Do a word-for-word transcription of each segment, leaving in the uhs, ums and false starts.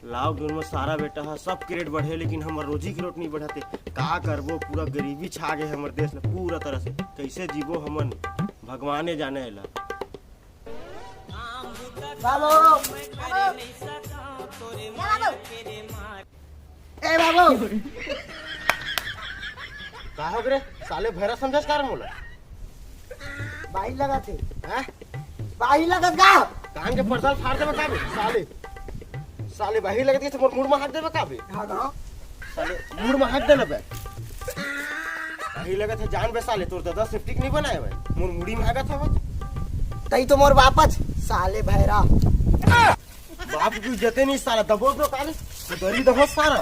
Lockdown में सारा बेटा ह सब के रेट बढ़े, लेकिन हमर रोजी के रेट नहीं बढ़त हे। का करबो, पूरा गरीबी छा गए हमर देश में पूरा तरह से। कैसे जीबो हमन, भगवाने जाने एला। बाबू, बाबू, ए बाबू, का हो गे रे? साले भैरा समझस का रे मोला? बाही लगत हे। हैं? बाही लगत का? कान के पर्दा ल फाड़ देबे का बे? साले, साले बाही लगत हे त मोर मुड़ में हाथ देबे का बे? हाँ, हाँ। साले मुड़ में हाथ दे ना बे। बाही लगत हे जान बे साले, तोर दादा सेफ्टी के नहीं बनाए बे। मोर मुड़ी में हागत हवत। तई तो मोर बापच, साले भैरा। बाप की इज्जते नहीं साला, दबो तो काले, तो दरी दबो सारा।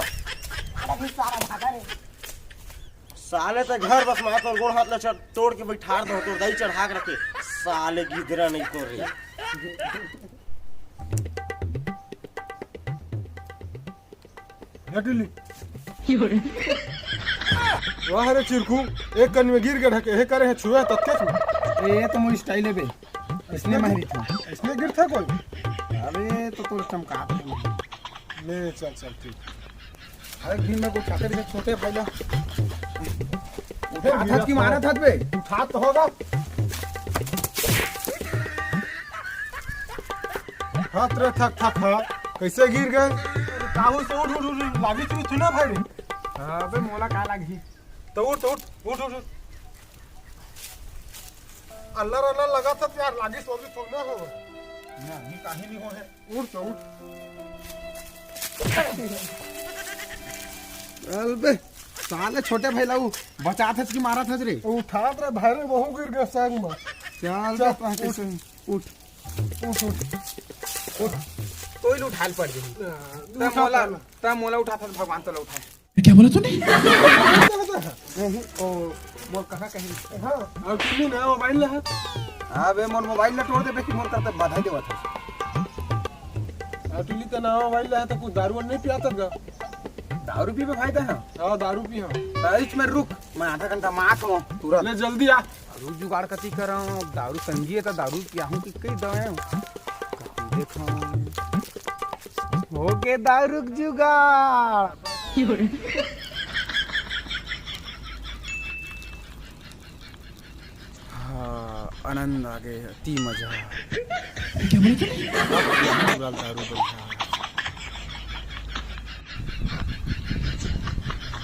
अरे सारा भागा रे। साले त घर बस मा तोर गोड़ हाथ ला चढ़, तोड़ के बैठार दो, तोर दाई चढ़ा के रखे। साले गिदरा नहीं तोर रे। हटली। वाह रे चिरकू, एक कन में गिर के ढके, हे करे हे छुए तत्के छुए। ए, ये तो मोर स्टाइल है बे, इसने मारी थी। इसने गिर था कोई? अबे तो तोर चमका। ले चल चल ठीक। अरे भीम में कुछ खाते भी छोटे भाई ला। उठे उठा की मारा था बे। उठा तो होगा। हाथ रे थक थक हा। कैसे गिर गए? काहू से उठ उठ उठ लागी तू तू ना भाई रे। अबे मोला का लागी? तो उठ उठ उठ उठ उठ। अल्लाह रे अल्लाह लगा था यार, लागी सो भी थोड़ा हो। नहीं काहे नहीं हो है। उठ तो उठ। चल बे, साले छोटे भाई लाऊ बचात हस कि मारत हस रे? उठात रे भाई रे, वहू गिर गए संग में। चल बे, चल, पाके उठ। से उठ। उठ, उठ। उठ। तो ही उठाल पड़ गई। हाँ, तै उठा मोला, पड़। तै मोला उठात हस, भगवान तोला उठाए। क्या बोला तूने? नहीं, ओ, मोर कहाँ कहीं? हाँ, और तुमने नया मोबाइल ला है? हाँ बे, मोर मोबाइल ला तोड़ दे बे कि मोर करते बधाई देवत है। और तुमने तो नया मोबाइल ला है तो कुछ दारू और नहीं पियाता का? दारू पीबे भाई दा, हाँ? हाँ, दारू पी, हाँ। तो इसमें रुक, मैं आधा घंटा में आत हूँ तुरंत। ले जल्दी आ। दारू जुगाड़ कति करंव, दारू संगी है तो दारू पियाहूँ कि कई दवें। कति देखंव। होगे दारू के जुगाड़। हाँ, आनंद आ गे, अति मजा। क्या बोले तूने? पूरा दारू बंद है।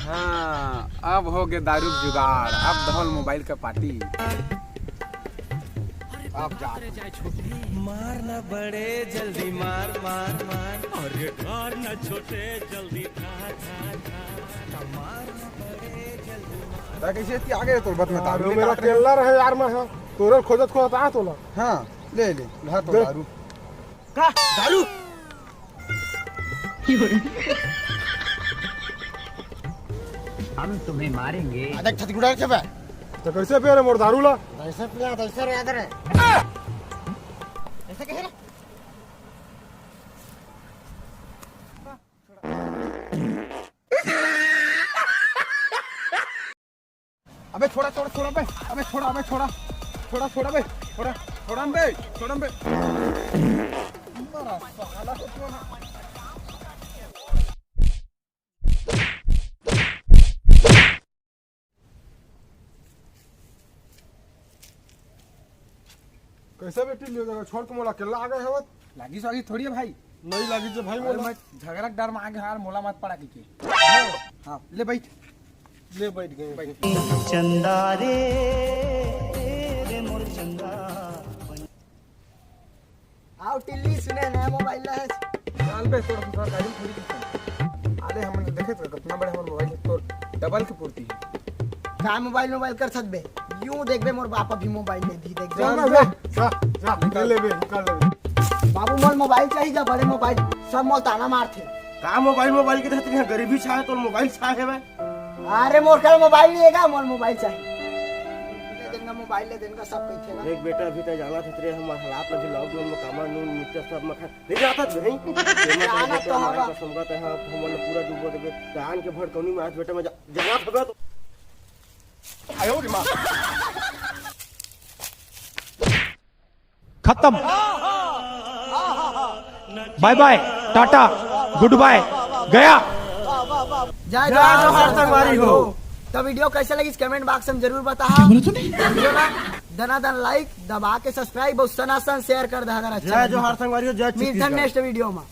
हाँ, अब होगे दारू के जुगाड़, अब धौल मोबाइल का पार्टी। अब जा। मार ना बड़े, जल्दी मार, मार, मार। अरे धार ना छोटे, जल्दी धार, धार, धार। मार ना बड़े, जल्दी मार। दा कैसे इतनी आगे है तोर बात में? हाँ, दारू वो मेरा निकाल रहे। केला रहे यार, मैं हाँ। तोरे खोजत खोजत आ तोला। हाँ, ले ले, ला तो दे। दारू। का? दारू? हम तुम्हें मारेंगे। अरे छतगुड़ा के बे। तो कैसे पिया रे मोर दारू ला? कैसे पिया, कैसे रे याद रे? ऐसे कहे रे? अबे छोड़ा, छोड़ा, छोड़ा बे। अबे छोड़ा, अबे छोड़ा। छोड़ा, छोड़ा बे। छोड़ा, छोड़ा बे। छोड़ा बे। मरा साला को छोड़ा। कैसे बेटी लियो जगह छोड़ के मोला अकेला आ गए हवत? लागी स्वागी थोड़ी है भाई। नहीं लागी जे भाई अरे मोला। मैं झगड़ा के डर में आ गया यार, मोला मत पड़ा के। हाँ, ले बैठ। ले बैठ गए। बैठ। चंदा रे, रे मोर चंदा। आओ टिल्ली सुने, नया मोबाइल ला है। चल बे, तोर हमर गाड़ी में थोड़ी कुछ है। अरे, हमन देखे तो कितना बड़े हमर मोबाइल है, तोर डबल के पूर्ति है। का मोबाइल, मोबाइल कर सकबे? यूं देखबे, मोर बाप अभी मोबाइल ले दी, देख चल बे। बे, जा, जा, ले लेबे, निकाल लेबे। बाबू, मोर मोबाइल चाहिए, जा बड़े मोबाइल, सब मोर ताना मारथे। का मोबाइल, मोबाइल के तहत यहाँ गरीबी छाए, तोर मोबाइल छाए है बे? अरे मोर कर मोबाइल लेगा, मोर मोबाइल चाहिए। ले देंगा मोबाइल, ले देंगा सब कइथे ना। देख बेटा, अभी तक जाना था तेरे हमार हालात में भी लॉकडाउन में कामा नून मिर्चा सब मखा नहीं जाता था नहीं। जाना तो हमारा होगा। संगत है, हम पूरा डूबो देबे। जान के भड़कौनी में आज बेटा मैं जा-, जाना था तो। आयो रे माँ। खत्म। बाय बाय, टाटा। गुड बाय, गया। जय जोहार संगवारी हो। तो वीडियो कैसे लगी कमेंट बॉक्स में जरूर बताहा। वीडियो ला दना दन लाइक दबा के सब्सक्राइब और सनासन शेयर कर दे अगर अच्छा जय लगी। जोहार संगवारी हो, जय मिलथन छत्तीसगढ़। नेक्स्ट वीडियो में।